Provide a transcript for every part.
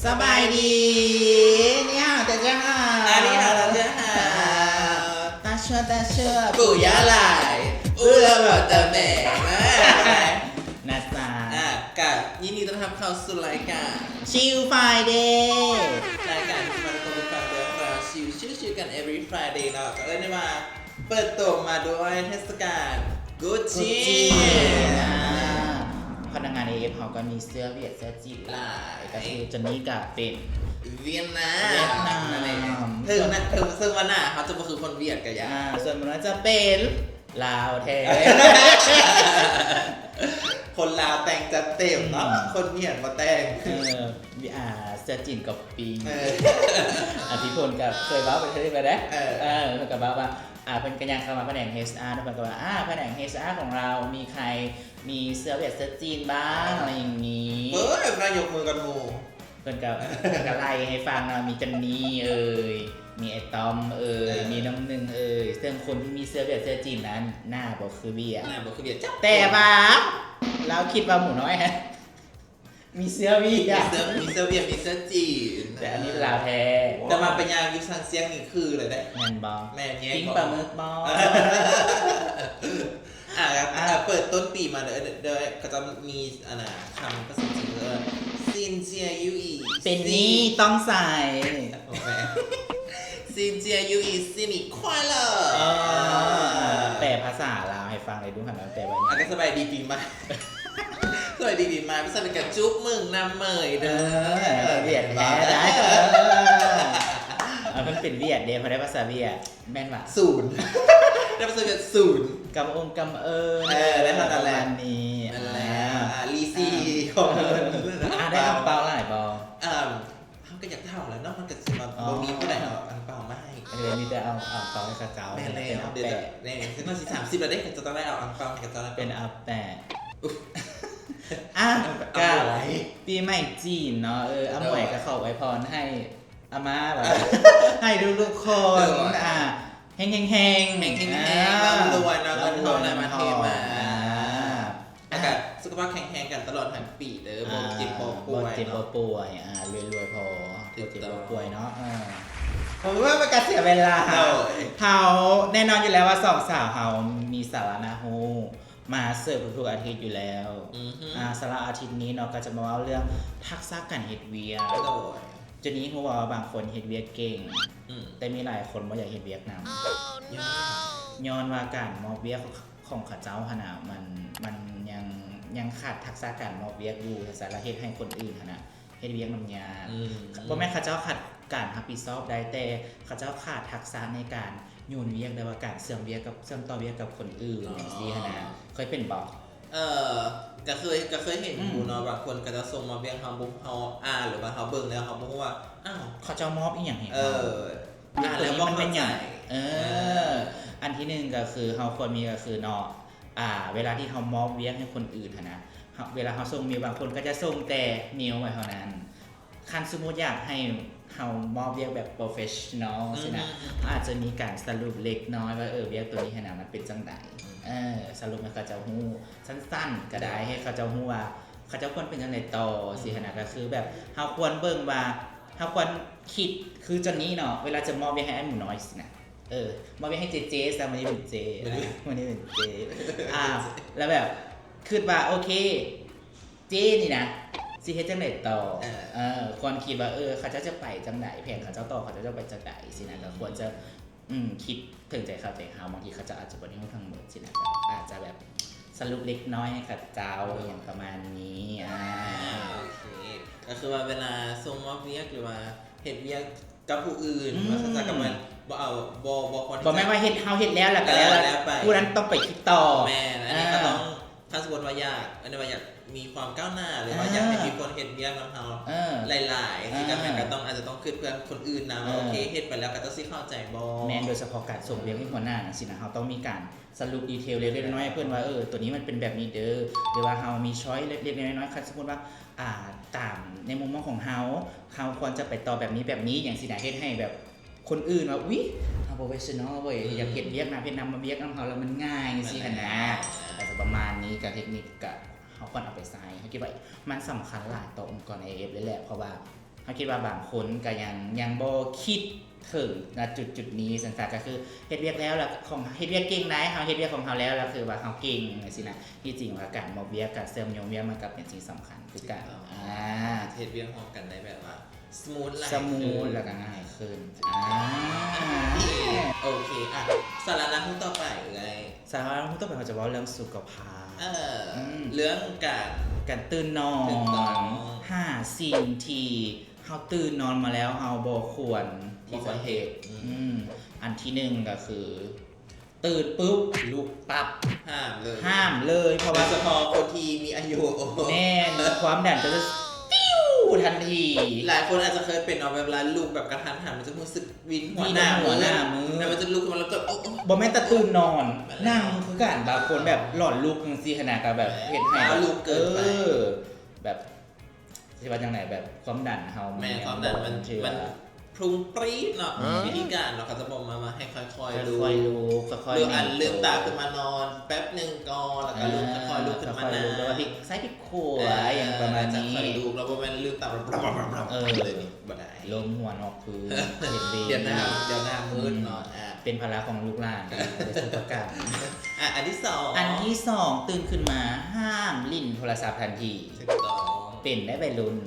ສະບາຍດີ 你好，大家好。 大家好 大家好。 大家好 大家好。 不要来。 ນະຈ໊ະ ອ່າ ກະຍິນດີຕ້ອນຮັບເຂົ້າສູ່ລາຍການ Chill Friday ລາຍການທີ່ມາລວມຟັງເລື່ອງລາວຊິວ ຊິວໆ ກັນ every Friday ເນາະ. ກໍເອີ້ນໄດ້ວ່າເປີດຕົວມາດ້ວຍເທດສະການກຸດຈີນ ກຸດຈີນ ອ່າ ພະນັກງານ ເອເອັຟ ເຮົາກໍມີເສື້ອຫວຽດເສື້ອຈີນຫຼາຍ ຫຼາຍ ກໍຄືຈອນນີ້ກໍເປັນຫວຽດນາມ ຫວຽດນາມ ນັ້ນເອງ. ເຖິງນະ ເຖິງ ເຊິ່ງວ່າໜ້າເຮົາຈະບໍ່ຄືຄົນຫວຽດກໍຢ່າ ອ່າ ສ່ວນມັນຈະເປັນ ລາວແທ້ ຄົນລາວແຕ່ງຈັດເຕັມເນາະ ອືມ ຄົນຫວຽດບໍ່ແຕ່ງ ເອີ ອ່າ ເສື້ອຈີນກັອບປີ້ ເອີ ອາ ພີ່ພົນກໍເຄີຍເວົ້າໄປເທື່ອໜຶ່ງແລ້ວເດ້ ເອີ ເອີ ເພິ່ນກໍເວົ້າວ່າ ອ່າ ເພິ່ນກໍຍ່າງເຂົ້າມາພະແນກ ເອດຊ໌ອາ ເນາະ ເພິ່ນກໍວ່າ ອ່າ ພະແນກ ເອດຊ໌ອາ ຂອງເຮົາມີໃຜມີເສື້ອຫວຽດເສື້ອຍົກມືກັນບໍ່ ອ່າ ອະໄລຢ່າງນີ້ ເອີ ນາຍົກມືກັນໝູ່ ເພິ່ນກໍ ເພິ່ນກໍໄລ່ໃຫ້ຟັງເນາະ ມີຈັນນີເອີຍ ມີອ້າຍຕ້ອມເອີຍ ເອີ ມີນ້ອງໜຶ່ງເອີຍ ເຊິ່ງຄົນທີ່ມີເສື້ອຫວຽດເສື້ອຈີນນັ້ນ ໜ້າບໍ່ຄືຫວຽດ ໜ້າບໍ່ຄືຫວຽດຈັກ ແຕ່ວ່າລາວຄິດວ່າໝູນ້ອຍ ມີເສື້ອຫວຽດ ມີເສື້ອ ມີເສື້ອຫວຽດ ມີເສື້ອຈີນ ແຕ່ອັນນີ້ລາວແທ້ ແຕ່ວ່າໄປຍ່າງຢູ່ຊາງຊຽງນີ້ຄືເລີຍເດ້ ແມ່ນບໍ່? ແມ່ນແຍງ ປີ້ງປາໝຶກບໍ່? ອ່າ ອ່າ ອ່າ ເປີດຕົ້ນປີມາເດີ ເດີ ເຂົາຈະມີ ອັນນ່າ ຄຳພາສາຈີນເອີ້ນ ຊິນເຈຍຢູອີ ເປັນໜີ້ຕ້ອງໃຊ້ ຊິນເຈຍຢູອີ ຊິນໜີ້ຄວາຍເລີ ເອີ ເອີ ແປພາສາລາວໃຫ້ຟັງໄດ້ດູ ຫັ້ນນະ ແປວ່າຫຍັງ? ອ່າ ກໍສະບາຍດີປີໃໝ່ ສະບາຍດີປີໃໝ່ ພາສາຫວຽດກໍຈູບມຶງນຳເມີຍເດີ ເອີ ຫວຽດແທ້ໄດ໋ ເອີ ເອີ ເພິ່ນເປັນຫວຽດເດ້ ເພິ່ນໄດ້ພາສາຫວຽດ ແມ່ນຫວາ? ສູນ ໄດ້ພາສາຫວຽດສູນ ກຳອົງກຳເອີນ ເອີ ໄດ້ເທົ່ານັ້ນແຫຼະ ປະມານນີ້ ນັ້ນແຫຼະ ອ່າ ອ່າ ລີຊີ ຂອງເພິ່ນ ອ່າ ໄດ້ອັງເປົາຫຼາຍບໍ່? ເອີ ເຮົາກໍຢາກເຖົ້າແລ້ວເນາະ ມັນກໍຊິມາ ອໍ ບໍ່ມີຜູ້ໃດເອົາອັງເປົາມາໃຫ້ ເອີ ມີແຕ່ເອົາ ເອົາອັງເປົາໃຫ້ເຂົາເຈົ້າ ແມ່ນແລ້ວ ເປັນອາແປະ ເປັນອາແປະ ເປັນອາແປະ ອ່ະ ກະປີໃໝ່ຈີນເນາະ ເອີ ອາໝວຍກໍຂໍອວຍພອນໃຫ້ອາມ່າ ແບບ ໃຫ້ທຸກໆຄົນ ໂດຍ ອ່າ ເຮັງໆໆ ເຮັງໆໆ ອ່າ ລ່ຳລວຍເນາະ ເງິນທອງໄຫຼມາເທມາ ອ່າ ອ່າ ແລ້ວກະສຸຂະພາບແຂງແຮງກັນຕະຫຼອດທັງປີເດີ ອ່າ ບໍ່ເຈັບບໍ່ປ່ວຍ ບໍ່ເຈັບບໍ່ປ່ວຍ ອ່າ ລວຍໆພໍ ບໍ່ເຈັບບໍ່ປ່ວຍເນາະ ເອີ ເພາະວ່າມັນກະເສຍເວລາ ໂດຍ ເຮົາແນ່ນອນຢູ່ແລ້ວວ່າສອງສາວເຮົາມີສາລະໜ້າຮູ້ມາເສີບທຸກໆອາທິດຢູ່ແລ້ວ ອືຮຶ ອ່າ ສຳລັບອາທິດນີ້ເນາະ ກະຈະມາເວົ້າເລື່ອງທັກສະການເຮັດວຽກ ໂດຍ ຈະນີ້ຮູ້ວ່າບາງຄົນເຮັດວຽກເກັ່ງ ອືມ ແຕ່ມີຫຼາຍຄົນບໍ່ຢາກເຮັດວຽກນຳ ຍ້ອນ ຍ້ອນວ່າການມອບວຽກ ຂອງເຂົາເຈົ້າຫັ້ນນະ ມັນ ມັນຍັງ ຍັງຂາດທັກສະການມອບວຽກຢູ່ ຈັ່ງຊັ້ນລະເຮັດໃຫ້ຄົນອື່ນຫັ້ນນະເຮັດວຽກນຳຍາກ ອືມ ບໍ່ແມ່ນເຂົາເຈົ້າຂາດການຮັບຜິດຊອບໄດ້ ແຕ່ເຂົາເຈົ້າຂາດທັກສະໃນການໂຍນວຽກ ຫຼືວ່າການເຊື່ອມວຽກກັບ ເຊື່ອມຕໍ່ວຽກກັບຄົນອື່ນ ອໍ ຈັ່ງຊີ້ຫັ້ນນະ ເຄີຍເປັນບໍ່? ເອີ ກໍເຄີຍ ກໍເຄີຍເຫັນ ອືມ ຢູ່ເນາະ ບາງຄົນເຂົາເຈົ້າສົ່ງມາວຽກ ເຮົາບໍ່ ເຮົາອ່ານ ຫຼືວ່າເຮົາເບິ່ງແລ້ວເຮົາບໍ່ຮູ້ວ່າ ອ້າວ ເຂົາເຈົ້າມອບອີ່ຫຍັງໃຫ້ ເອີ ເຮົາ ອ່ານແລ້ວບໍ່ເຂົ້າໃຈ ເອີ ເອີ ອັນທີໜຶ່ງກໍຄືເຮົາຄວນມີກໍຄືເນາະ ອ່າ ເວລາທີ່ເຮົາມອບວຽກໃຫ້ຄົນອື່ນຫັ້ນນະ ເຮົາ ເວລາເຮົາສົ່ງເມວ ບາງຄົນກໍຈະສົ່ງແຕ່ເມວໄວ້ເທົ່ານັ້ນ ຄັນສົມມຸດຢາກໃຫ້ເຮົາມອບວຽກແບບ professional ຊີ້ນະ ອືມ ເຮົາອາດຈະມີການສະຫຼຸບເລັກນ້ອຍວ່າ ເອີ ວຽກໂຕນີ້ຫັ້ນນະ ມັນເປັນຈັ່ງໃດ ອືມ ເອີ ສະຫຼຸບໃຫ້ເຂົາເຈົ້າຮູ້ສັ້ນໆກໍໄດ້ ໃຫ້ເຂົາເຈົ້າຮູ້ວ່າ ເຂົາເຈົ້າຄວນເປັນຈັ່ງໃດຕໍ່ ອືມ ຊີ້ຫັ້ນນະ ກໍຄືແບບເຮົາຄວນເບິ່ງວ່າ ເຮົາຄວນຄິດຄືຈອນນີ້ເນາະ ເວລາຈະມອບວຽກໃຫ້ອ້າຍໝູນ້ອຍຊີ້ນະ ເອີ ມອບວຽກໃຫ້ເຈເຈຊະ ມື້ນີ້ເປັນເຈ ມື້ນີ້ເປັນເຈ ອ່າ ແລ້ວແບບຄິດວ່າ ໂອເຄ ເຈນີ້ນະ ຊິເຮັດຈັ່ງໃດຕໍ່ ເອີ ເອີ ຄວນຄິດວ່າ ເອີ ເຂົາເຈົ້າຈະໄປຈັ່ງໃດ ແຜນເຂົາເຈົ້າຕໍ່ ເຂົາເຈົ້າຈະໄປຈັ່ງໃດຊີ້ນະ ກໍຄວນຈະ ອືມ ຄິດເຖິງໃຈເຂົາໃຈເຮົາ ບາງທີເຂົາເຈົ້າອາດຈະບໍ່ໄດ້ຮູ້ທັງໝົດຊີ້ນະ ກໍອາດຈະແບບສະຫຼຸບເລັກນ້ອຍໃຫ້ເຂົາເຈົ້າ ອີ່ຫຍັງປະມານນີ້ ອ່າ ອ່າ ໂອເຄ ກໍຄືວ່າເວລາສົ່ງມອບວຽກ ຫຼືວ່າເຮັດວຽກກັບຜູ້ອື່ນ ອືມ ວ່າຊັ້ນຊະ ກໍແມ່ນບໍ່ເອົາ ບໍ່ ບໍ່ຄວນທີ່ ບໍ່ແມ່ນວ່າເຮັດ ເຮົາເຮັດແລ້ວ ແລ້ວກໍແລ້ວ ເອີ ແລ້ວໄປ ຜູ້ນັ້ນຕ້ອງໄປຄິດຕໍ່ ແມ່ນ ອັນນີ້ ອ່າ ກໍຕ້ອງ ຄັນສົມມຸດວ່າຢາກ ອັນນີ້ວ່າຢາກມີຄວາມກ້າວໜ້າ ຫຼືວ່າ ອ່າ ຢາກໃຫ້ມີຄົນເຮັດວຽກນຳເຮົາ ເອີ ຫຼາຍໆ ອ່າ ຊິກໍແມ່ນກໍຕ້ອງ ອາດຈະຕ້ອງຄິດເພື່ອຄົນອື່ນນຳ ເອີ ວ່າ ໂອເຄ ເຮັດໄປແລ້ວເຂົາເຈົ້າຊິເຂົ້າໃຈບໍ່ ແມ່ນ ໂດຍສະເພາະການສົ່ງວຽກໃຫ້ຫົວໜ້າຈັ່ງຊີ້ນະ ເຮົາຕ້ອງມີການສະຫຼຸບດີເທວເລັກໆນ້ອຍໆໃຫ້ເພິ່ນວ່າ ເອີ ໂຕນີ້ມັນເປັນແບບນີ້ເດີ ຫຼືວ່າເຮົາມີຊ້ອຍເລັກໆນ້ອຍໆ ຄັນສົມມຸດວ່າ ອ່າ ຕາມໃນມຸມມອງຂອງເຮົາ ເຮົາຄວນຈະໄປຕໍ່ແບບນີ້ແບບນີ້ ຫຍັງຊີ້ນະ ເຮັດໃຫ້ແບບ ຄົນອື່ນວ່າ ອຸ້ຍ ເຮົາ professional ເວີ້ຍ ອືມ ຢາກເຮັດວຽກນຳ ເຮັດນຳ ມາວຽກນຳເຮົາແລ້ວມັນງ່າຍ ຈັ່ງຊີ້ຫັ້ນນະ ອ່າ ກໍຈະປະມານນີ້ ກໍເທັກນິກກໍເຮົາຄວນເອົາໄປໃຊ້ ເຮົາຄິດວ່າມັນສຳຄັນຫຼາຍຕໍ່ອົງກອນ ເອເອັຟ ເລີຍແຫຼະ ເພາະວ່າ ເຮົາຄິດວ່າບາງຄົນກໍຍັງ ຍັງບໍ່ຄິດເຖິງນະຈຸດໆນີ້ຊັ້ນຊະ ກໍຄືເຮັດວຽກແລ້ວ ແລ້ວຂອງ ເຮັດວຽກເກັ່ງໄດ໋ ເຮົາເຮັດວຽກຂອງເຮົາແລ້ວ ແລ້ວຄືວ່າເຮົາເກັ່ງຈັ່ງຊີ້ນະ. ທີ່ຈິງວ່າການມອບວຽກ ການເຊື່ອມໂຍງວຽກ ມັນກໍເປັນສິ່ງສຳຄັນຄືກັນ. ຖືກຕ້ອງ ອ່າ ເຮັດວຽກຮ່ວມກັນໄດ້ແບບວ່າສະມູດຫຼາຍ ສະມູດ ຂຶ້ນ ແລ້ວກໍງ່າຍຂຶ້ນ. ອ່າ ໂອເຄ ອ່ະ ສາລະໜ້າຮູ້ຕໍ່ໄປເອື້ອຍ ສາລະໜ້າຮູ້ຕໍ່ໄປ ເຮົາຈະເວົ້າເລື່ອງສຸຂະພາບ. ເອີ ອືມ ເລື່ອງການ ການຕື່ນນອນ. ຖືກຕ້ອງ. ຫ້າສິ່ງທີ່ເຮົາຕື່ນນອນມາແລ້ວ ເຮົາບໍ່ຄວນທີ່ຈະເຮັດ. ບໍ່ຄວນເຮັດ. ອືມ ອືມ ອັນທີໜຶ່ງກໍຄື ຕື່ນປຶບລຸກປັບ. ຫ້າມເລີຍ ຫ້າມເລີຍ ເພາະວ່າ ໂດຍສະເພາະຄົນທີ່ມີອາຍຸ. ແມ່ນ ຄວາມດັນກໍຈະຕິວທັນທີ. ຫຼາຍຄົນອາດຈະເຄີຍເປັນເນາະ ເວລາລຸກແບບກະທັນຫັນ ມັນຈະຮູ້ສຶກວິນຫົວ ວິນຫົວ ໜ້າມືດ ໜ້າມືດ ແລ້ວມັນຈະລຸກຂຶ້ນມາແລ້ວກໍ ໂອ້ ບໍ່ແມ່ນແຕ່ຕື່ນນອນ ແມ່ນແລ້ວ ນັ່ງຄືກັນ. ບາງຄົນແບບຫຼອນລຸກຈັ່ງຊີ້ຫັ້ນນະ ກໍແບບເຮັດໃຫ້ ແບບ ເອີ ແບບ ຊິວ່າຈັ່ງໃດ ແບບຄວາມດັນເຮົາ ແມ່ນ ຄວາມດັນມັນ ມັນ ມັນພຸ່ງປຣີດເນາະ. ອືມ ວິທີການເນາະ ເຂົາຈະບອກມາວ່າໃຫ້ຄ່ອຍໆລຸກ ຄ່ອຍໆລຸກ ຄ່ອຍໆ ຫຼືອັນລືມຕາຂຶ້ນມານອນແປັບໜຶ່ງກ່ອນ ແລ້ວກໍລຸກ ອ່າ ຄ່ອຍໆລຸກຂຶ້ນມາ ຄ່ອຍໆລຸກ ນາງ ຫຼືວ່າພລິກຊ້າຍພລິກຂວາ ອ່າ ຫຍັງປະມານນີ້ ແຕ່ວ່າຊິຄ່ອຍລຸກ ແລ້ວບໍ່ແມ່ນລືມຕາ ເອີ ບໍ່ໄດ້ ເລີຍນີ້ ບໍ່ໄດ້ ລົມຫົວນອກຄື ເຫັນເດ ດຽວໜ້າ ດຽວໜ້າມືດເນາະ. ອືມ ອ່າ ເປັນພາລະຂອງລູກຫຼານ ເປັນສຸຂະກຳ. ອ່າ ອັນທີສອງ ອັນທີສອງ ຕື່ນຂຶ້ນມາຫ້າມຫຼິ້ນໂທລະສັບທັນທີ. ຖືກຕ້ອງ. ເປັນໄດ໋ໄວລຸ້ນ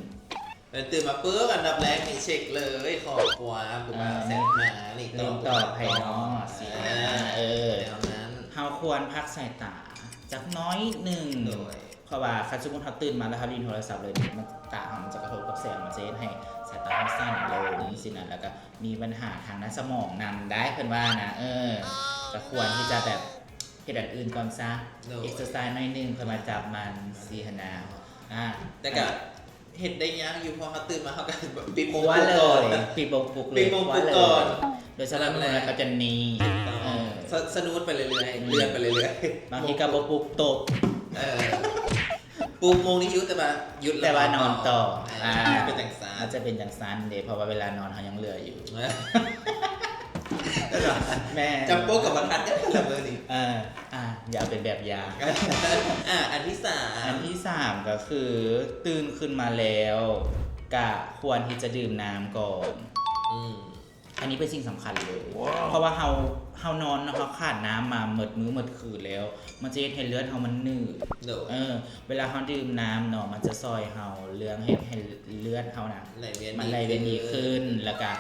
ແມ່ນຕື່ນມາປຶບ ອັນດັບແລກນີ້ເຊັກເລີຍ ຂໍ້ຄວາມຜູ້ບ່າວ ອ່າ ແຊັດມານີ້ ເລື່ອງຕໍ່ໃຜເນາະ ຊິ ອ່າ ເອີ ແນວນັ້ນ ເຮົາຄວນພັກສາຍຕາຈັກໜ້ອຍໜຶ່ງ. ໂດຍ ເພາະວ່າຄັນສົມມຸດເຮົາຕື່ນມາແລ້ວເຮົາຫຼິ້ນໂທລະສັບເລີຍນີ້ ມັນ ຕາເຮົາມັນຈະກະທົບກັບແສງ ມັນຈະເຮັດໃຫ້ສາຍຕາເຮົາສັ້ນລົງ ອືມ ຊີ້ນະ ແລ້ວກໍມີບັນຫາທາງດ້ານສະໝອງນຳໄດ໋ ເພິ່ນວ່ານະ. ເອີ ກໍຄວນທີ່ຈະແບບເຮັດອັນອື່ນກ່ອນຊະ ໂດຍ ເອັກເຊີໄຊໜ້ອຍໜຶ່ງ ຄ່ອຍມາຈັບມັນ ຊີ້ຫັ້ນນະ. ອ່າ ແຕ່ກໍ ເຮັດໄດ້ຍາກຢູ່ ເພາະເຮົາຕື່ນມາເຮົາກໍປິດໂມງປຸກກ່ອນ ປິດໂມງປຸກເລີຍ ປິດໂມງປຸກກ່ອນ ໂດຍສະເພາະມື້ນັ້ນເຂົາຈະໜີ ເອີ ສະ ສະໜູດໄປເລື້ອຍໆ ອືມ ເລື່ອນໄປເລື້ອຍໆ ບາງທີກໍບໍ່ປຸກຕົກ ເອີ ປຸກໂມງນີ້ຢູ່ ແຕ່ວ່າຢຸດແລ້ວ ແຕ່ວ່ານອນຕໍ່ ນອນຕໍ່ ອ່າ ອ່າ ເປັນຈັ່ງຊັ້ນ ມັນຈະເປັນຈັ່ງຊັ້ນເດ້ ເພາະວ່າເວລານອນເຮົາຍັງເຫຼືອຢູ່. ແມ່ນ ຈຳໂປ້ກັບບັນທັດກັນແຕ່ລະມື້ນີ້ ເອີ ອ່າ ຢ່າເອົາເປັນແບບຢ່າງ. ອ່າ ອັນທີສາມ ອັນທີສາມກໍຄື ຕື່ນຂຶ້ນມາແລ້ວກະຄວນທີ່ຈະດື່ມນ້ຳກ່ອນ. ອືມ ອັນນີ້ເປັນສິ່ງສຳຄັນເລີຍ ເພາະວ່າເຮົາ ເຮົານອນເນາະ ເຮົາຂາດນ້ຳມາໝົດມື້ໝົດຄືນແລ້ວ ມັນຈະເຮັດໃຫ້ເລືອດເຮົາມັນໜືດ. ໂດຍ ເອີ ເວລາເຮົາດື່ມນ້ຳເນາະ ມັນຈະຊ່ອຍເຮົາເລື່ອງເຮັດໃຫ້ເລືອດເຮົານະ ໄຫຼວຽນ ມັນໄຫຼວຽນດີຂຶ້ນ ດີຂຶ້ນ ແລ້ວກະ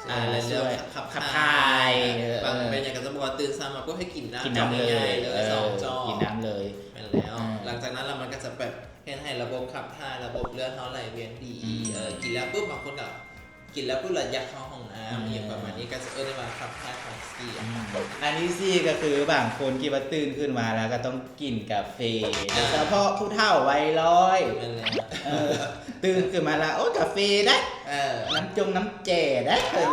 ອ່າ ແລ້ວ ຊ່ວຍຂັບຖ່າຍ ຂັບຖ່າຍ ເອີ ບາງ ເອີ ເປັນຫຍັງກໍຈະບອກວ່າຕື່ນເຊົ້າມາປຸບໃຫ້ກິນນ້ຳ ກິນນ້ຳເລີຍ ຈອກໃຫຍ່ໆເລີຍ ເອີ ສອງຈອກ ກິນນ້ຳເລີຍ ແມ່ນແລ້ວ ເອີ ຫຼັງຈາກນັ້ນລະມັນກໍຈະແບບເຮັດໃຫ້ລະບົບຂັບຖ່າຍ ລະບົບເລືອດເຮົາໄຫຼວຽນດີ ອືມ ເອີ ກິນແລ້ວປຸບ ບາງຄົນກໍກິນແລ້ວປຸບ ລະຢາກເຂົ້າຫ້ອງນ້ຳ ອືມ ອີ່ຫຍັງປະມານນີ້ ກໍຈະເອີ້ນວ່າຂັບຖ່າຍຂອງເສຍ. ອືມ ອັນທີສີ່ກໍຄືບາງຄົນຄິດວ່າຕື່ນຂຶ້ນມາແລ້ວກໍຕ້ອງກິນກາເຟ ອ່າ ໂດຍສະເພາະຜູ້ເຖົ້າໄວຮ້ອຍ ແມ່ນແລ້ວ ເອີ ຕື່ນຂຶ້ນມາແລ້ວ ໂອ້ ກາເຟໄດ໋ ເອີ ນ້ຳຈົງນ້ຳແຈ່ໄດ໋ ເອີ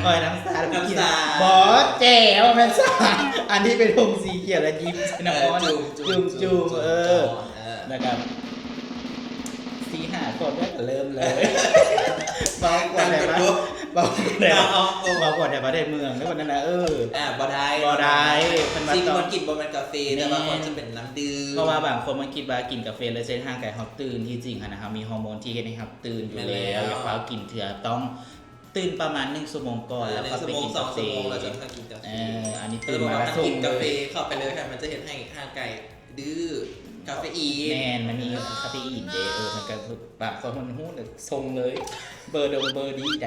ເອີ ນ້ຳຊາ ນ້ຳຊາ ບໍ່ ແຈ່ ບໍ່ແມ່ນຊາ ອັນທີ່ເປັນຖົງສີຂຽວແລ້ວຫຍິບໃສ່ນ້ຳຮ້ອນ ເອີ ຈຸ່ມໆ ຈຸ່ມໆ ເອີ ເອີ ແລ້ວກໍສີ່ຫ້າຂວບແລ້ວກໍເລີ່ມເລີຍ ເວົ້າກ່ອນໄດ້ປະ ເວົ້າກ່ອນໄດ້ປະ ເວົ້າກ່ອນໄດ້ປະ ເດເມືອງ ແລ້ວວັນນັ້ນນະ ເອີ ອ່າ ບໍ່ໄດ້ ບໍ່ໄດ້ ເພິ່ນວ່າ ສິ່ງທີ່ມັນກິນບໍ່ແມ່ນກາເຟ ແຕ່ວ່າມັນຈະເປັນນ້ຳດື່ມ ເພາະວ່າບາງຄົນມັນຄິດວ່າກິນກາເຟແລ້ວຈະເຮັດໃຫ້ຮ່າງກາຍເຮົາຕື່ນ ທີ່ຈິງຫັ້ນນະ ເຮົາມີຮໍໂມນທີ່ເຮັດໃຫ້ເຮົາຕື່ນຢູ່ແລ້ວ ຢ່າຟ້າວກິນເທື່ອ ຕ້ອງ ຕື່ນປະມານໜຶ່ງຊົ່ວໂມງກ່ອນ ອ່າ ແລ້ວຄ່ອຍໄປກິນກາເຟ ໜຶ່ງຊົ່ວໂມງ ສອງຊົ່ວໂມງ ແລ້ວຈຶ່ງຄ່ອຍກິນກາເຟ ເອີ ອັນນີ້ຕື່ນມາ ຖ້າເຮົາກິນກາເຟເຂົ້າໄປເລີຍ ມັນຈະເຮັດໃຫ້ຮ່າງກາຍດື້ກາເຟອີນ ແມ່ນ ມັນມີຄາເຟອີນເດ້ ເອີ ມັນກໍບາງຄົນມັນຮູ້ເລີຍ ສົ່ງເລີຍ ເບີດົງເບີດີໄດ໋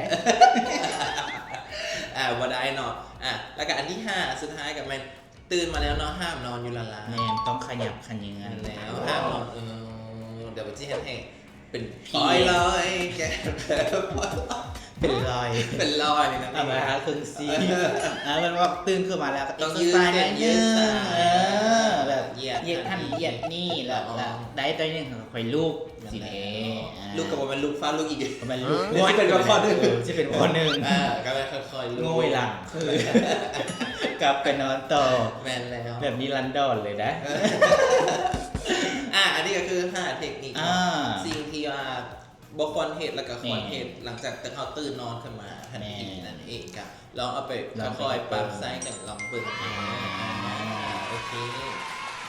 ອ່າ ບໍ່ໄດ້ເນາະ ອ່າ ແລ້ວກໍອັນທີຫ້າ ອັນສຸດທ້າຍກໍແມ່ນ ຕື່ນມາແລ້ວເນາະ ຫ້າມນອນຢູ່ລ້າໆ ແມ່ນ ຕ້ອງຂະຫຍັບຂະເຍືອນ ແມ່ນແລ້ວ ຫ້າມນອນ ເອີ ດຽວມັນຊິເຮັດໃຫ້ເປັນຜີ ລອຍໆ ແກ ເປັນລອຍ ເປັນລອຍນີ້ນະ ເອົາໄວ້ຫາເຄິ່ງຊີ ເອີ ເອີ ມັນວ່າຕື່ນຂຶ້ນມາແລ້ວກໍ ຕ້ອງ ເອັກເຊີໄຊ ຢືດເສັ້ນ ໜ້ອຍໜຶ່ງ ຍືດສາຍ ເອີ ແບບ ຢຽດຫັ້ນ ຢຽດນີ້ ແລ້ວ ແລ້ວໄດ້ໜ້ອຍໜຶ່ງຄ່ອຍລຸກ ຈັ່ງຊີ້ເດ້ ອ່າ ລຸກກໍບໍ່ແມ່ນລຸກຟ້າວລຸກອີກ ບໍ່ແມ່ນລຸກ ຊິເປັນຂໍ້ໜຶ່ງ ເອີ ຊິເປັນຂໍ້ໜຶ່ງ ອ່າ ກໍແມ່ນຄ່ອຍໆລຸກ ໂງ່ຍຫຼັງ ຄືກັບໄປນອນຕໍ່ ແມ່ນແລ້ວ ແບບນິລັນດອນເລີຍນະ ອ່າ ອັນນີ້ກໍຄືຫ້າເທັກນິກເນາະ ອ່າ ສິ່ງທີ່ວ່າບໍ່ຄວນເຮັດ ແລ້ວກໍຄວນເຮັດ ແມ່ນ ຫຼັງຈາກທີ່ເຮົາຕື່ນນອນຂຶ້ນມາທັນທີ ແມ່ນ ນັ້ນເອງ ກໍລອງເອົາໄປ ລອງໄປ ຄ່ອຍໆປັບໃຊ້ກັນລອງເບິ່ງ ອ່າ ໂອເຄ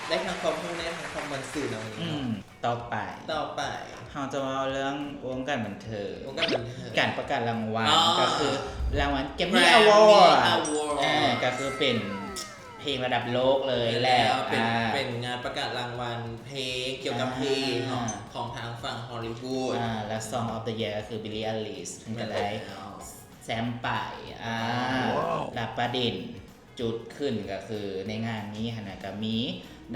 ໄດ້ທັງຄວາມຮູ້ ໄດ້ທັງຄວາມມ່ວນຊື່ນຳ ອືມ ຕໍ່ໄປ ຕໍ່ໄປ ເຮົາຈະເວົ້າເລື່ອງວົງການບັນເທີງ ວົງການບັນເທີງ ການປະກາດລາງວັນ ອໍ ກໍຄືລາງວັນ Grammy Grammy Award Award ເອີ ກໍຄືເປັນເພງລະດັບໂລກເລີຍແຫຼະ ແມ່ນແລ້ວ ເປັນ ອ່າ ເປັນງານປະກາດລາງວັນເພງ ກ່ຽວກັບເພງເນາະ ອ່າ ຂອງທາງຝັ່ງຮອລລີວູດ ອ່າ ແລະ Song of the Year ກໍຄື Billie Eilish ເພິ່ນກໍໄດ້ ແມ່ນແລ້ວ ແຊມໄປ ອ່າ ວ້າວ ລະປະເດັນ ຈຸດຂຶ້ນກໍຄືໃນງານນີ້ຫັ້ນນະ ກໍມີ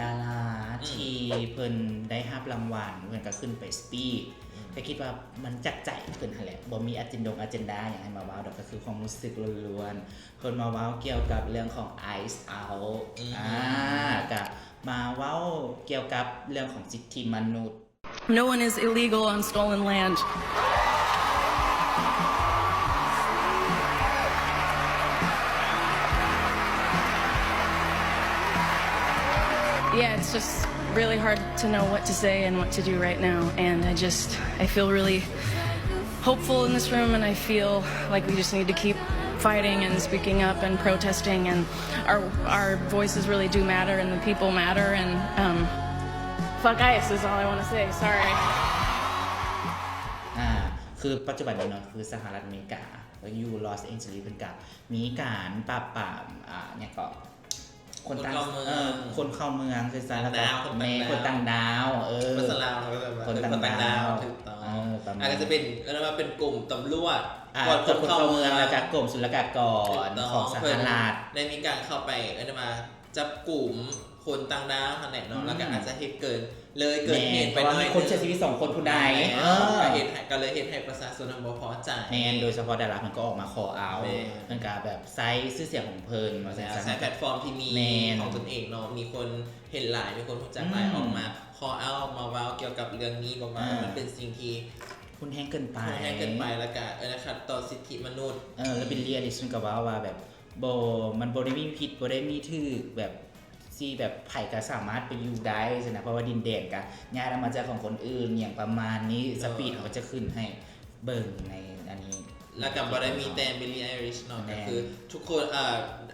ດາລາ ອືມ ທີ່ເພິ່ນໄດ້ຮັບລາງວັນ ເພິ່ນກໍຂຶ້ນໄປສະປີດ ອືມ ກໍຄິດວ່າມັນຈາກໃຈເພິ່ນຫັ້ນແຫຼະ ບໍ່ມີອາເຈັນດົງອາເຈັນດາຫຍັງໃຫ້ມາເວົ້າດອກ ກໍຄືຄວາມຮູ້ສຶກລ້ວນໆ ເພິ່ນມາເວົ້າກ່ຽວກັບເລື່ອງຂອງ ICE Out ອືມ ອ່າ ກໍມາເວົ້າກ່ຽວກັບເລື່ອງຂອງສິດທິມະນຸດ No one is illegal on stolen land. Yeah, it's just really hard to know what to say and what to do right now. And I just, I feel really hopeful in this room, and I feel like we just need to keep fighting and speaking up and protesting, and our, our voices really do matter, and the people matter, and, um, fuck ICE is all I wanna say. Sorry. ອ່າ ຄືປັດຈຸບັນນີ້ເນາະ ຄືສະຫະລັດອາເມລິກາ ຢູ່ລອສແອງເຈລີສ ເພິ່ນກະມີການປາບປາມ ອ່າ ຫຍັງເກາະ ຄົນຕ່າງ ຄົນເຂົ້າເມືອງ ເອີ ຄົນເຂົ້າເມືອງ ຄືຊັ້ນ ແລ້ວກໍ ຄົນຕ່າງດ້າວ ແມ່ນ ຄົນຕ່າງດ້າວ ເອີ ພາສາລາວເຮົາເອີ້ນວ່າ ຄົນຕ່າງດ້າວ ຖືກຕ້ອງ ເອີ ປະມານ ອາດຈະເປັນ ເອີ້ນວ່າເປັນກົມຕຳຫຼວດ ອ່າ ກວດຄົນເຂົ້າເມືອງ ແລ້ວກໍກົມສຸລະກາກອນຂອງສະຫະລັດ ໄດ້ມີການເຂົ້າໄປ ເອີ້ນວ່າ ຈັບກຸມຄົນຕ່າງດ້າວຫັ້ນແຫຼະເນາະ ອືມ ແລ້ວກໍອາດຈະເຮັດເກີນ ເລີຍເກີນເຫດໄປໜ້ອຍໜຶ່ງ ແມ່ນ ເພາະວ່າມີຄົນເສຍຊີວິດສອງຄົນພຸ້ນໃດ໋ ແມ່ນ ເອີ ກໍເຮັດໃຫ້ ກໍເລີຍເຮັດໃຫ້ປະຊາຊົນຫັ້ນບໍ່ພໍໃຈ ແມ່ນ ໂດຍສະເພາະດາລາເພິ່ນກໍອອກມາຄໍເອົາ ແມ່ນ ເພິ່ນກໍແບບໃຊ້ຊື່ສຽງຂອງເພິ່ນວ່າຊັ້ນ ແມ່ນ ໃຊ້ແພລດຟອມທີ່ມີ ແມ່ນ ຂອງຕົນເອງເນາະ ມີຄົນເຫັນຫຼາຍ ມີຄົນຮູ້ຈັກຫຼາຍ ອືມ ອອກມາຄໍເອົາ ອອກມາເວົ້າກ່ຽວກັບເລື່ອງນີ້ ບອກວ່າ ອ່າ ມັນເປັນສິ່ງທີ່ຮຸນແຮງເກີນໄປ ຮຸນແຮງເກີນໄປ ແລ້ວກໍ ເອີ ນະ ຂັດຕໍ່ສິດທິມະນຸດ ເອີ ແລ້ວ Billie Eilish ເພິ່ນກໍເວົ້າວ່າແບບ ບໍ່ ມັນບໍ່ໄດ້ມີຜິດ ບໍ່ໄດ້ມີຖືກ ແບບ ຊິແບບໃຜກໍສາມາດໄປຢູ່ໄດ້ຊີ້ນະ ເພາະວ່າດິນແດນກໍຍາດເອົາມາຈາກຂອງຄົນອື່ນ ຫຍັງປະມານນີ້ ໂດຍ ສະປີດເຮົາກໍຈະຂຶ້ນໃຫ້ເບິ່ງໃນອັນນີ້ ແລ້ວກໍບໍ່ໄດ້ມີແຕ່ Billie Eilish ເນາະ ແມ່ນ ກໍຄືທຸກຄົນ ເອີ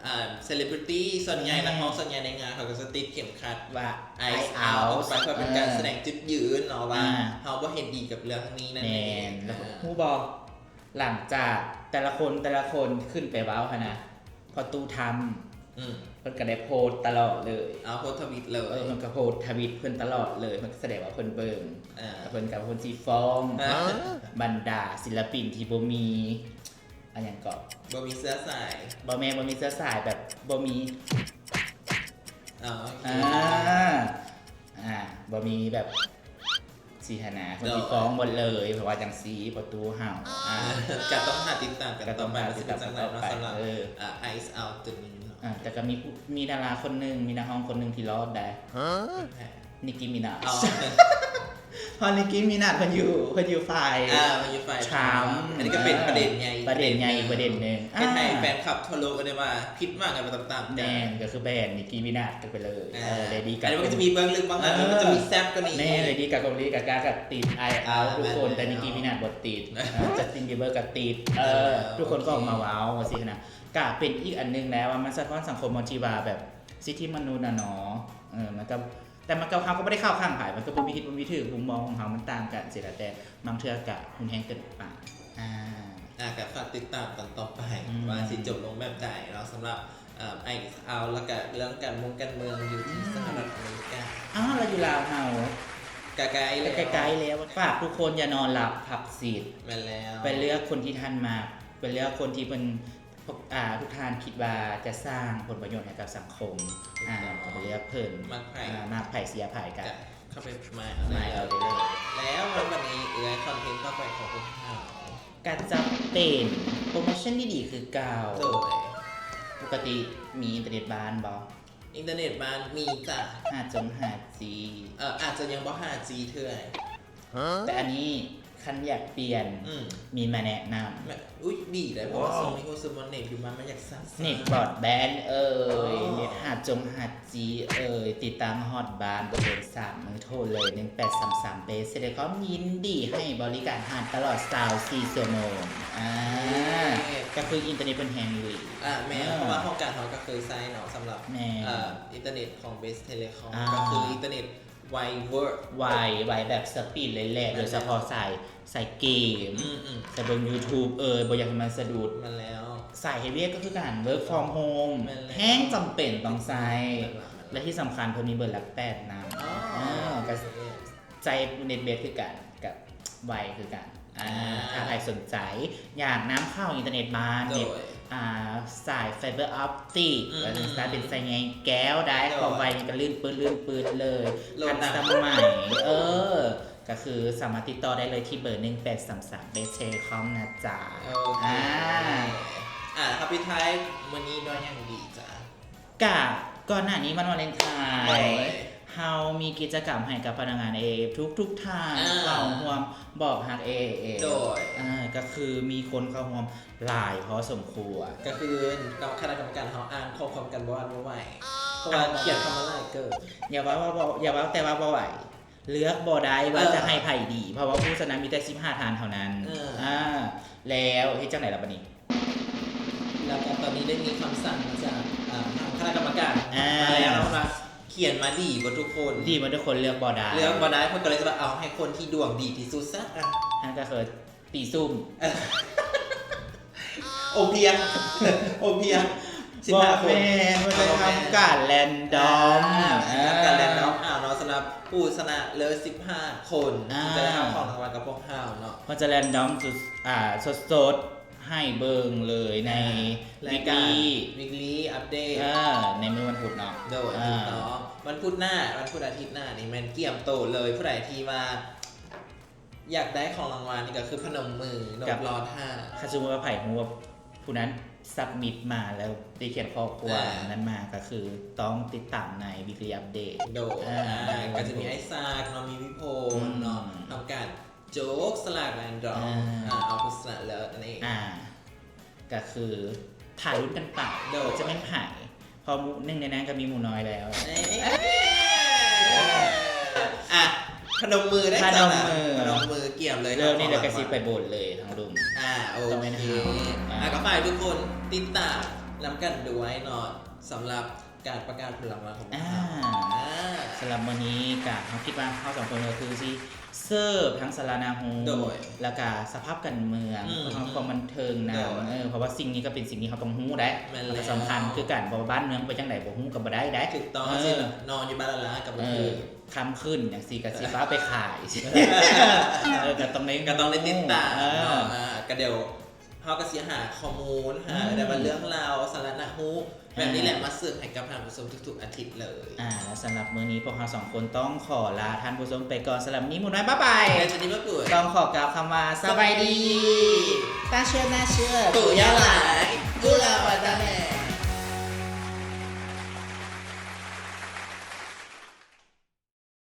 ເອີ ເຊເລບຣິຕີສ່ວນໃຫຍ່ ແມ່ນ ນັກຮ້ອງສ່ວນໃຫຍ່ໃນງານເຂົາກໍຈະຕິດເຂັມຂັດວ່າ ICE Out ໄປ ເພື່ອເປັນການ ເອີ ສະແດງຈຸດຢືນເນາະວ່າ ອ່າ ເຮົາບໍ່ເຫັນດີກັບເລື່ອງນີ້ນັ້ນເອງ ແມ່ນ ແລ້ວ ອ່າ ຮູ້ບໍ່ ຫຼັງຈາກແຕ່ລະຄົນ ແຕ່ລະຄົນຂຶ້ນໄປເວົ້າຫັ້ນນະ ພໍ່ຕູ້ທຳ ອືມ ເພິ່ນກໍໄດ້ໂພສຕະຫຼອດເລີຍ ເອົາໂພສທະວິດເລີຍ ເອີ ເພິ່ນກໍໂພສທະວິດເພິ່ນຕະຫຼອດເລີຍ ເພິ່ນກໍສະແດງວ່າເພິ່ນເບິ່ງ ເອີ ແລ້ວເພິ່ນກໍເພິ່ນຊິຟ້ອງ ເອີ ບັນດາສິນລະປິນທີ່ບໍ່ມີ ອັນຫຍັງເກາະ ບໍ່ມີເຊື້ອສາຍ ບໍ່ແມ່ນ ບໍ່ມີເຊື້ອສາຍ ແບບບໍ່ມີ ອໍ ໂອເຄ ອ່າ ອ່າ ບໍ່ມີແບບ ຊິຫັ້ນນະ ເພິ່ນຊິຟ້ອງໝົດເລີຍ ເພິ່ນວ່າຈັ່ງຊີ້ ພໍ່ຕູ້ເຮົາ ອ່າ ກໍຕ້ອງຖ້າຕິດຕາມກັນຕໍ່ໄປ ວ່າຊິເປັນຈັ່ງໃດເນາະ ສຳລັບ ເອີ ອ່າ ICE Out ຕົວນີ້ເນາະ ອ່າ ແຕ່ກໍມີຜູ້ ມີດາລາຄົນໜຶ່ງ ມີນັກຮ້ອງຄົນໜຶ່ງທີ່ລອດໄດ໋ ໃຜ? Nicki Minaj ອໍ ເພາະ Nicki Minaj ເພິ່ນຢູ່ ເພິ່ນຢູ່ຝ່າຍ ອ່າ ເພິ່ນຢູ່ຝ່າຍ Trump Trump ອັນນີ້ກໍເປັນປະເດັນໃຫຍ່ ປະເດັນໃຫຍ່ອີກປະເດັນໜຶ່ງ ເຮັດໃຫ້ ອ່າ ແຟນຄລັບທົ່ວໂລກກໍໄດ້ວ່າຜິດຫວັງກັນໄປຕາມໆກັນ ແມ່ນ ກໍຄືແບນ Nicki Minaj ກັນໄປເລີຍ ອ່າ ເອີ Lady Gaga ກໍຈະມີເບື້ອງລຶກເບື້ອງຫຼັງ ເອີ ມັນຈະມີແຊບກວ່ານີ້ ແມ່ນ Lady Gaga ກໍຕິດ ICE Out ອ່າ ທຸກຄົນ ແຕ່ Nicki Minaj ບໍ່ຕິດ ອ່າ Justin Bieber ກໍຕິດ ເອີ ເອີ ທຸກຄົນກໍອອກມາເວົ້າ ໂອເຄ ຊີ້ນະ ກະເປັນອີກອັນໜຶ່ງແລ້ວວ່າມັນສະທ້ອນສັງຄົມທີ່ວ່າແບບ ສິດທິມະນຸດນະເນາະ ເອີ ມັນກໍ ແຕ່ມັນກໍ ເຮົາກໍບໍ່ໄດ້ເຂົ້າຂ້າງໃຜ ມັນກໍບໍ່ມີຜິດບໍ່ມີຖືກ ມຸມມອງຂອງເຮົາມັນຕ່າງກັນຊີ້ນະ ແຕ່ບາງເທື່ອກໍຮຸນແຮງເກີນໄປ ອ່າ ອ່າ ກໍຝາກຕິດຕາມກັນຕໍ່ໄປ ອືມ ວ່າຊິຈົບລົງແບບໃດເນາະ ສຳລັບ ເອີ ICE Out ແລ້ວກໍເລື່ອງການມົງການເມືອງຢູ່ທີ່ ອືມ ສະຫະລັດອາເມລິກາ ອ້າວ ແລ້ວຢູ່ລາວເຮົາ ໃກ້ໆແລ້ວ ໃກ້ໆແລ້ວ ຝາກທຸກຄົນຢ່ານອນຫຼັບທັບສິດ ແມ່ນແລ້ວ ໄປເລືອກຄົນທີ່ທ່ານມັກ ໄປເລືອກຄົນທີ່ເພິ່ນ ພວກ ອ່າ ທຸກທ່ານຄິດວ່າຈະສ້າງຜົນປະໂຫຍດໃຫ້ກັບສັງຄົມ ອ່າ ກໍໄປເລືອກເພິ່ນ ມັກໃຜ ອ່າ ມັກໃຜເຊຍໃຜກໍ ກໍເຂົ້າໄປໝາຍເອົາ ໝາຍເອົາໄດ້ເລີຍ ແລ້ວວັນນີ້ເອື້ອຍ ຄອນເທັນຕໍ່ໄປຂອງພວກເຮົາ ກໍຈະເປັນໂປຣໂມຊັນດີໆຄືເກົ່າ ໂດຍ ປົກກະຕິມີອິນເຕີເນັດບ້ານບໍ່? ອິນເຕີເນັດບ້ານມີຈ້າ ຫ້າຈີ ເອີ ອາດຈະຍັງບໍ່ຫ້າຈີເທື່ອ ແຕ່ອັນນີ້ ຄັນຢາກປ່ຽນ ອືມ ມີມາແນະນຳ. ແມ່ນ ອຸ້ຍ ດີເດ້ ເພາະວ່າ ວ້າວ ຊ່ວງນີ້ຮູ້ສຶກວ່າເນັດຢູ່ບ້ານມັນຢາກສັ້ນໆ ເນັດບຣອດແບນເອີຍ ອໍ ເນັດຫ້າຈົງຫ້າຈີເອີຍ ຕິດຕັ້ງຮອດບ້ານ ບໍ່ເກີນສາມມື້ ໂທເລີຍ ໜຶ່ງແປດສາມສາມ ເບສເທເລຄອມ ຍິນດີໃຫ້ບໍລິການທ່ານຕະຫຼອດຊາວສີ່ຊົ່ວໂມງ. ອາ ເຢ້ ກໍຄືອິນເຕີເນັດເພິ່ນແຮງອີ່ຫຼີ. ອາ ແມ່ນ ເອີ ເພາະວ່າຫ້ອງການເຮົາກໍເຄີຍໃຊ້ເນາະ ສຳລັບ ແມ່ນ ເອີ ອິນເຕີເນັດຂອງເບສເທເລຄອມ ອາ ກໍຄືອິນເຕີເນັດ ໄວເວີດ ໄວ ໄວແບບສະປີດເລີຍແຫຼະ ໂດຍສະເພາະສາຍ ສາຍເກມ ອືມໆ ສາຍເບິ່ງ YouTube ເອີຍ ບໍ່ຢາກໃຫ້ມັນສະດຸດ ແມ່ນແລ້ວ ສາຍເຮັດວຽກກໍຄືກັນ work from home ແມ່ນແລ້ວ ແຮງຈຳເປັນຕ້ອງໃຊ້ ແມ່ນແລ້ວ ແລະທີ່ສຳຄັນເພິ່ນມີເບີຫຼັກແປດນຳ ອໍ ເອີ ກໍ ໂອເຄ ໃຊ້ເນັດເບສຄືກັນ ກໍໄວຄືກັນ. ອາ ອ່າ ຖ້າໃຜສົນໃຈຢາກນຳເຂົ້າອິນເຕີເນັດບ້ານ ໂດຍ ເນັດ ອ່າ ສາຍໄຟເບີອອບຕິກ ອືມໆ ວ່າຊັ້ນຊະ ເປັນສາຍໃຍແກ້ວໄດ້ ໂດຍ ຄວາມໄວນີ້ກໍລື່ນປືດໆເລີຍ ໂຫຼດ ທັນສະໄໝ ເອີ ກໍຄືສາມາດຕິດຕໍ່ໄດ້ເລີຍທີ່ເບີໜຶ່ງແປດສາມສາມ ເບສເທເລຄອມນະຈ໊ະ. ໂອເຄ ອ່າ ອ່າ ຖ້າປິດທ້າຍມື້ນີ້ດ້ວຍຫຍັງດີຈ໊ະ? ກະກ່ອນໜ້ານີ້ວັນວາເລັນທາຍ ໂດຍ ເຮົາມີກິດຈະກຳໃຫ້ກັບພະນັກງານ ເອເອ ທຸກໆທ່ານ ອ່າ ເຂົ້າຮ່ວມບອກຮັກ ເອເອ ໂດຍ ອ່າ ກໍຄືມີຄົນເຂົ້າຮ່ວມຫຼາຍພໍສົມຄວນ ກໍຄືຄະນະກຳມະການເຮົາອ່ານຂໍ້ຄວາມກັນບໍ່ຫວັ່ນບໍ່ໄຫວ ເພາະວ່າ ອ່າ ຂຽນຄຳມາຫຼາຍເກີນ. ຢ່າເວົ້າວ່າບໍ່ ຢ່າເວົ້າແຕ່ວ່າບໍ່ໄຫວ ເລືອກບໍ່ໄດ້ວ່າ ເອີ ຈະໃຫ້ໃຜດີ ເພາະວ່າຜູ້ຊະນະມີແຕ່ສິບຫ້າທ່ານເທົ່ານັ້ນ. ເອີ ອ່າ ແລ້ວເຮັດຈັ່ງໃດລະບັດນີ້? ແລ້ວກໍຕອນນີ້ໄດ້ມີຄຳສັ່ງມາຈາກ ເອີ ທາງຄະນະກຳມະການ ອ່າ ມາແລ້ວເນາະ ວ່າຂຽນມາດີເບິດທຸກຄົນ ດີເບິດທຸກຄົນ ເລືອກບໍ່ໄດ້ ເລືອກບໍ່ໄດ້ ເພິ່ນກໍເລີຍຈະວ່າ ເອົາໃຫ້ຄົນທີ່ດວງດີທີ່ສຸດຊະ ອ່ະ ນັ້ນກໍຄືຕີສຸ່ມ ເອີ ອົບພຽງ ອົບພຽງ ສິບຫ້າຄົນ ບໍ່ແມ່ນ ບໍ່ແມ່ນ ເຮົາຈະທຳການແຣນດອມ ອ່າ ເອີ ທຳການແຣນດອມເອົາເນາະ ສຳລັບຜູ້ຊະນະເລີດສິບຫ້າຄົນ ອ່າ ທີ່ຈະໄດ້ຮັບຂອງລາງວັນກັບພວກເຮົາເນາະ ເພິ່ນຈະແຣນດອມ ອ່າ ສົດໆ ໃຫ້ເບິ່ງເລີຍໃນ ອ່າ ວິກລີ ວິກລີອັບເດດ ເອີ ໃນມື້ວັນພຸດເນາະ ໂດຍ ອ່າ ຖືກຕ້ອງ ວັນພຸດໜ້າ ວັນພຸດອາທິດໜ້ານີ້ແມ່ນກຽມໂຕເລີຍ ຜູ້ໃດທີ່ວ່າ ຢາກໄດ້ຂອງລາງວັນນີ້ກໍຄືພະນົມມື ນົບລໍຖ້າ ຄັນສົມມຸດວ່າໃຜຮູ້ວ່າຜູ້ນັ້ນຊັບມິດມາແລ້ວໄດ້ຂຽນຂໍ້ຄວາມ ອ່າ ນັ້ນມາ ກໍຄືຕ້ອງຕິດຕາມໃນ Weekly Update ໂດຍ ອ່າ ອ່າ ກໍຈະມີອ້າຍຊາກເນາະ ມີວິພົນເນາະ ອືມ ທຳການໂຈກສະຫຼາກແຣນດອມ ອ່າ ອ່າ ເອົາຜູ້ຊະນະເລີດນັ້ນເອງ ອ່າ ກໍຄືຖ້າລຸ້ນກັນໄປ ໂດຍ ວ່າຈະແມ່ນໃຜ ເພາະໜຶ່ງໃນນັ້ນກໍມີໝູນ້ອຍແລ້ວ ເອີ ອ່ະ ພະນົມມືໄດ້ ພະນົມມື ພະນົມມືກຽມເລີຍ ເລີ່ມນີ້ແລ້ວກໍຊິໄປບົນເລີຍທາງລຸ້ນ ອ່າ ໂອເຄ ອ່າ ອ່າ ກໍຝາກໃຫ້ທຸກຄົນຕິດຕາມນຳກັນດ້ວຍເນາະ ສຳລັບການປະກາດຜົນລາງວັນຂອງພວກເຮົາ ອ່າ ອ່າ ສຳລັບມື້ນີ້ກໍເຮົາຄິດວ່າເຮົາສອງຄົນກໍຄືຊິ ເສີບທັງສາລະໜ້າຮູ້ ໂດຍ ແລ້ວກະສະພາບການເມືອງ ອືມ ເພື່ອຄວາມບັນເທີງນຳ ໂດຍ ເອີ ເພາະວ່າສິ່ງນີ້ກໍເປັນສິ່ງທີ່ເຮົາຕ້ອງຮູ້ໄດ້ ແມ່ນແລ້ວ ມັນກໍສຳຄັນຄືກັນ ເພາະວ່າບ້ານເມືອງເປັນຈັ່ງໃດບໍ່ຮູ້ກໍບໍ່ໄດ້ໄດ໋ ຖືກຕ້ອງ ເອີ ຊິນອນຢູ່ບ້ານລ້າໆກໍບໍ່ຖືກ ເອີ ຄ່ຳຂຶ້ນຈັ່ງຊີ້ກໍຊິຟ້າວໄປຂາຍ ເອີ ກໍຕ້ອງໄດ້ ກໍຕ້ອງໄດ້ຕິດຕາມ ເອີ ເນາະ ອ່າ ກໍດຽວ ເຮົາກໍຊິຫາຂໍ້ມູນ ຫາ ອືມ ແບບວ່າເລື່ອງລາວ ສາລະໜ້າຮູ້ ແບບນີ້ແຫຼະ ອ່າ ມາເສີມໃຫ້ກັບທ່ານຜູ້ຊົມທຸກໆອາທິດເລີຍ ອ່າ ແລະ ສຳລັບມື້ນີ້ພວກເຮົາສອງຄົນຕ້ອງຂໍລາທ່ານຜູ້ຊົມໄປກ່ອນ ສຳລັບນີ້ໝູນ້ອຍບາຍບາຍ ແລະ ຈະນີ້ມາເປີດ ຕ້ອງຂໍກ່າວຄຳວ່າ ສະບາຍດີ ສະບາຍດີ ຕາເຊື່ອໜ້າເຊື່ອ ໂຕຢ່າຫຼາຍ ອຸລາວາຕາແນ